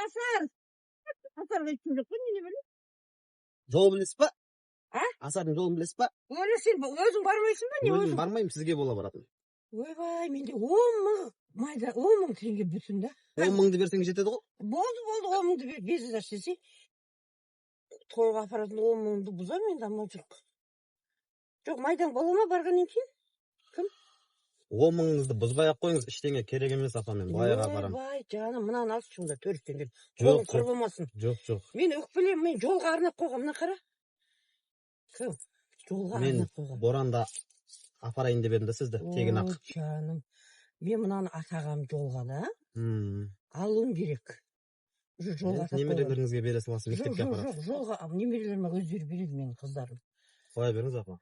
Асар, Асарға ешкім жоқ қой, не білейін. Жол білесіз ба? А? Асардың жолын білесіз ба? Өлі, сен өзің бармайсың ба, не? Өзім Өзің бармаймын, сізге бола баратын. Ойбай, менде 10 000 майда, 10 000 теңге бүтін да. 10 000-ды берсең, жетеді ғой. Болды, болды, 10 000-ды бер, без десей, тойға апаратын 10 000-ды бұзамын енді, амал жоқ. Жоқ, майдан бола ма барғаннан кейін? 10 000-ыңызды бұзбай ақ қойыңыз, ештеңе керек емес, апа, мен былайға барамын. Ойбай, жаным, мынаны алшы сонда, 400 теңге. Жоқ, Қолың құр жоқ. болмасын. Жоқ. Мен өкпелемін, мен жолға арнап қойғанмын, мына қара. Кім? Жолға Мен арнап қойғанмын. боранда апарайын деп едім да сізді, тегін ақ. Ой, жаным. Мен мынаны атағам жолға да, алуым керек. Уже жолға атап қойғанмын. Немерелеріңізге бере саласыз, Жоқ, мектепке жоқ, апарады. жоқ, жолға немерелеріме өздері береді менің қыздарым. Қоя беріңіз, апа.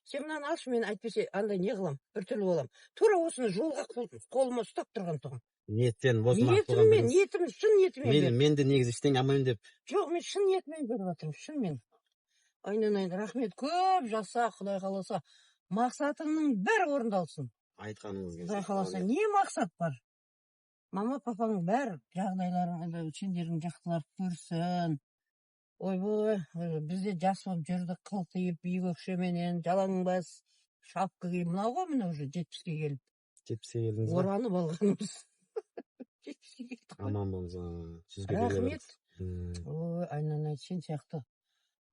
Сен мынаны алшы, мен әйтпесе андай не қылам, біртүрлі болам. Тура осыны жолға қолыма ұстап тұрған тұғын. Ниеттен болсын, ақ Ниетіммен, қойған беріңіз. ниетім, шын ниетіммен. Мен бер. мен де негізі ештеңе алмаймын деп. Жоқ, мен шын ниетіммен беріп жатырмын, шынымен. Айналайын, рахмет, көп жаса, Құдай қаласа. Мақсатыңның бәрі орындалсын. Айтқаныңыз келсін. Құдай қаласа, не мақсат бар? Мама, папаң бәрі жағдайларың, енді сендердің жақсылар көрсін. Ойбой, біз де жас болып жүрдік, қылтиып, биік өкшеменен, жалаңбас, шапка киіп, мынау ғой, міне, уже 70-ке келіп. 70-ке келдіңіз ба? Оранып алғанымыз. 70-ке келдік қой. Аман болыңыз, 100-ге келе Рахмет. беріңіз. Ой, айналайын, сен сияқты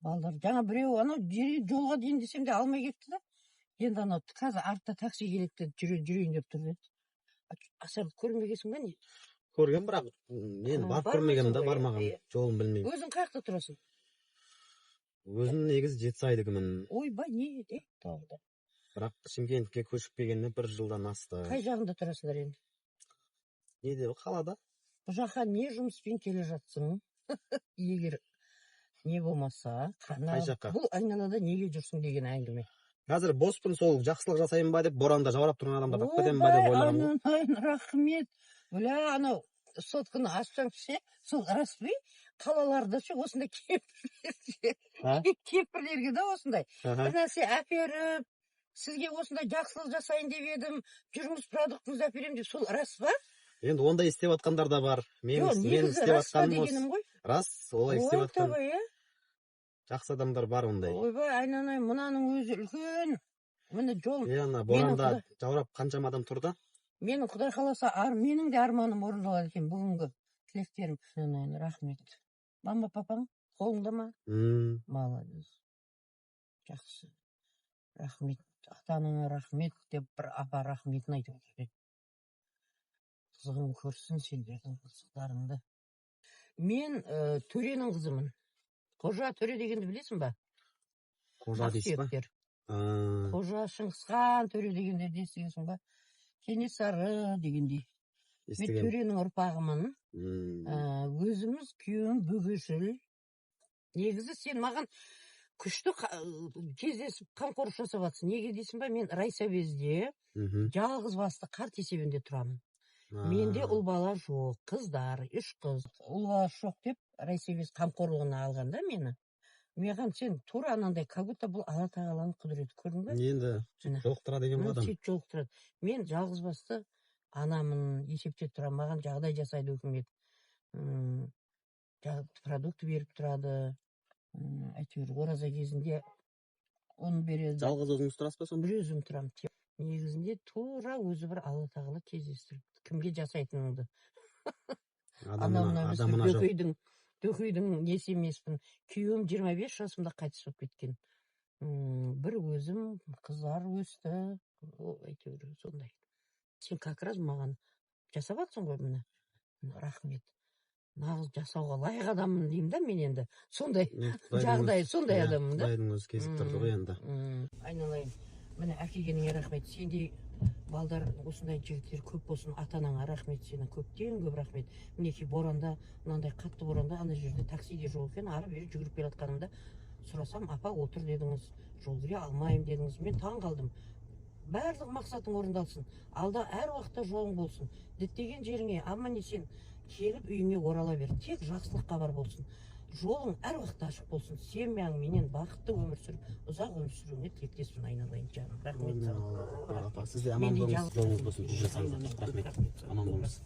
балдар. Жаңа біреу анау жолға дейін десем де алмай кетті да. Енді анау қазір артта такси келеді де жүрейін деп тұр еді. Асарды көрмегенсің ба, не? Көрген, бірақ мен А, барып бармайсың көрмегенмін да, ғой, бармағанмын. иә. Жолын білмеймін. Өзің қай жақта тұрасың? Өзім негізі Жетісайдікімін. Ойбай, не е, тағы да. Бірақ Шымкентке көшіп келгеніне бір жылдан асты. Қай жағында тұрасыңдар енді? Не деп, қалада. Бұл жаққа не жұмыспен келе жатсың? Егер не болмаса, Қай жаққа? Бұл айналада неге жүрсің деген әңгіме. Қазір боспын, сол жақсылық жасайын ба деп, боранда жаурап тұрған адамдарды алып кетемін ба деп Ойбай, ойлағанмын ғой. айналайын, рахмет. Бля, анау сотканы ашсаң ше, сол рас па, қалаларда ше, осындай кемпірлерге, А? кемпірлерге да осындай Аха. бір нәрсе әперіп, сізге осындай жақсылық жасайын деп едім, жүріңіз, продуктыңызды әперемін деп, сол рас па? Енді ондай істеп жатқандар да бар. Мен Жоқ, мен негізі істеп рас па жатқаным осы. дегенім ғой. Рас, олай істеп Ой, жатқан тоба, иә? жақсы адамдар бар ондай. Ойбай, айналайын, мынаның өзі үлкен. Міне, жол. Иә, ана Менің боранда жаурап қаншама адам тұр да. Менің, Құдай қаласа, менің де арманым орындалады екен, бүгінгі тілектерім. Айналайын, рахмет. Мама, папаң қолыңда ма? М. Молодец. Жақсы. Рахмет. Ата анаңа рахмет деп бір апа рахметін айтып отыр. Қызығын көрсін сендердің қызықтарыңды. Мен төренің қызымын. Қожа, төре дегенді білесің ба? Қожа дейсіз ба? Ақсүйектер. А, Қожа, Шыңғысхан, төре дегендерді естігенсің ба? Кенесары дегендей. Мен естігемін. төренің ұрпағымын. Өзіміз күйеуім бөгешіл. Негізі сен маған күшті кездесіп қамқорлық жасап жатсың. Неге дейсің ба? Мен райсовезде жалғыз басты қарт есебінде тұрамын. Менде ұл бала жоқ, қыздар, үш қыз. Ұл бала жоқ деп райсовез қамқорлығына алған да мені. Маған сен тура анандай, как будто бұл Алла тағаланың құдіреті, көрдің бе? Енді Міне. жолықтырады екен ғой Міне, адам. сөйтіп жолықтырады. Мен жалғыз басты анамын, есепте тұрамын, маған жағдай жасайды үкімет. Продукт беріп тұрады. Әйтеуір ораза кезінде ұн береді. Жалғыз өзіңіз тұрасыз ба сонда? Бір өзім тұрамын. Негізінде тура өзі бір Алла тағала кездестіріп, кімге жасайтыныңды. Анау Адамына мынау емес, адамына жоқ. дөкейдің несі емеспін. Күйеуім 25 жасымда қайтыс болып кеткен. Бір өзім, қыздар өсті. О, әйтеуір сондай. Сен как раз маған жасап жатсың ғой, міне. Міне, рахмет. Нағыз жасауға лайық адаммын деймін да мен енді. Сондай Енді Құдайдың жағдай, сондай иә, адаммын да. Құдайдың өзі кезіктірді ғой енді. Айналайын. Міне, әкелгеніңе рахмет. Сендей балдар, осындай жігіттер көп болсын. Ата анаңа рахмет, сенің көптен көп рахмет. Мінекей, боранда, мынандай қатты боранда, ана жерде такси де жоқ екен, ары бері жүгіріп келе жатқанымда сұрасам, апа, отыр дедіңіз, жол жүре алмаймын дедіңіз. Мен таң қалдым. Барлық мақсатың орындалсын. Алда әр уақытта жолың болсын. Діттеген жеріңе аман есен келіп, үйіңе орала бер. Тек жақсылық хабар болсын. Жолың әр уақытта ашық болсын. Семьяңменен бақытты өмір сүріп, ұзақ өмір сүруіңе тілектеспін, айналайын жаным. Рахмет саған. Апа, сіз де аман Мен де болыңыз, жалғыз жолыңыз болсын, 100 жасаңыз. Рахмет. Рахмет саған. Аман болыңыз.